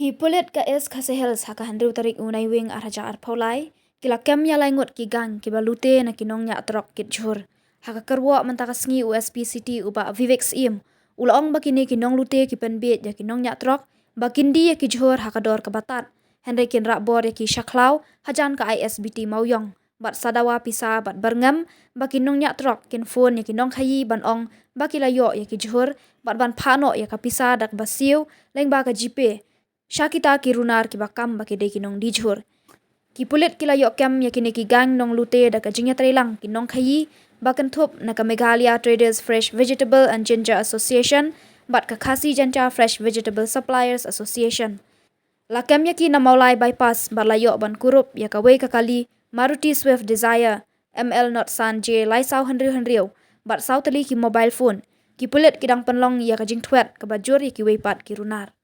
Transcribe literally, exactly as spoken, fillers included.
Ki pulit ka East Khasi Hills ha ka hynriew tarik u Naiwieng arhajar arphew lai ki la kem ïa lai ngut ki gang kiba lute na ki nongñiah trok kit jhur. Ha ka kyrwoh mynta ka sngi u S P City u Bah Vivek Syiem u la ong ba kine ki nonglute ki pynbiej ïa ki nongñiah trok ba kin die ïa ki jhur ha ka dor kaba tad, hynrei kin rah bor ïa ki sha khlaw hajan ka I S B T Mawïong bad sa dawa pisa bad byrngem ba ki nongñiah trok kin phone ïa ki nongkhaïi ban ong ba ki la ïoh ïa ki jhur bad ban phah noh ïa ka pisa da kaba siew lyngba ka GPay sha kita ki runar kiba kam ba ki dei ki nongdie jhur. Ki pulit ki la ïoh kem ïa kine ki gang nonglute da ka jingïatreilang ki nongkhaïi ba kynthup na ka Meghalaya Traders Fresh Vegetable and Ginger Association bad ka Khasi Jaintia Fresh Vegetable Suppliers Association. La kem ïa ki na Mawlai Bypass bad la ïoh ban kurup ïa kawei ka kali Maruti Swift Dzire M L not san J lai saw hynriew hynriew bad saw tylli ki mobile phone. Ki pulit ki dang pynlong ïa ka jingthwet kaba jur ïa kiwei pat ki runar.